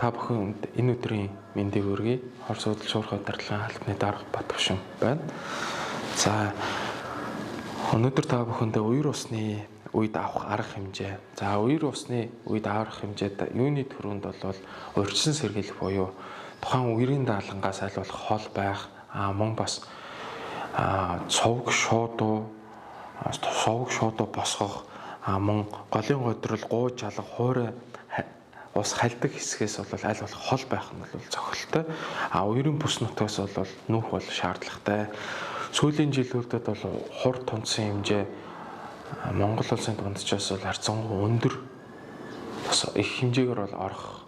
Та бүхэнд энэ өдрийн мэндийг хүргэе. Хор суудал шуурхай дарлагын албаны дарга Батөвшин байна. За, өнөөдөр та бүхэндээ үер усны үед авах арга хэмжээ. За, үер усны үед авах хэмжээд юуны түрүүнд бол урьдчилан сэргийлэх буюу тухайн үерийн даалгангаас аль болох хол байх, мөн бас цовг шуудуу босгох, мөн голын годрол, гууж алга, хуурай ус хальдаг хэсгээс бол аль болох хол байх нь бол зохилтой. А үерийн бүс нутгаас бол нүүх бол шаардлагатай. Сүүлийн жилүүдэд бол хур тунцсан хэмжээ Монгол улсын дунджаас бол харьцангуй өндөр бас их хэмжээгээр бол орох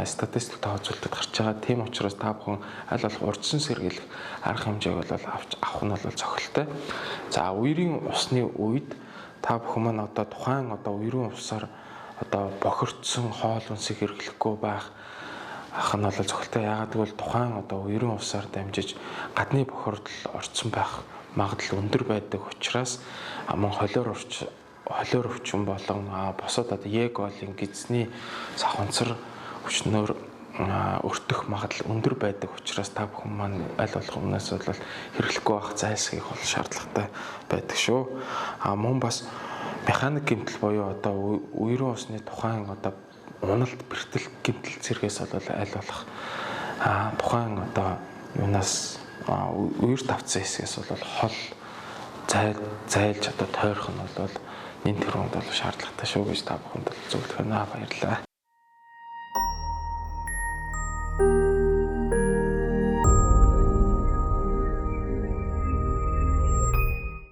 статистик тооцоололтод гарч байгаа. Тийм учраас та бүхэн аль болох урьдчилан сэргийлэх арга хэмжээг бол авч авах нь бол зохилтой. За, үерийн усны үед та бүхэн маань одоо тухайн одоо үерийн усаар одоо бохирдсон хоол хүнсийг хэрэглэхгүй байх ах нь бол зохилтой. Яагаад гэвэл тухайн одоо үерийн усаар дамжиж гадны бохирдол орцсон байх магадлал өндөр байдаг учраас мөн холиор өвчин болон бусад одоо Е голын гидсний савханцар өвчнөөр өртөх магадлал өндөр байдаг учраас та бүхэн маань аль болох өмнөөс бол хэрэглэхгүй байх зайлсхийх бол шаардлагатай байдаг шүү. А мөн бас механик гэмтэл буюу одоо үерийн усны тухайн одоо уналт, бэртэл гэмтэл зэргээс бол аль болох тухайн одоо юунаас үер тавцсан хэсгээс бол хол зайлж одоо тойрох нь бол нэн тэргуунд бол шаардлагатай шүү гэж та бүхэнд зөвлөх байна. Баярлалаа.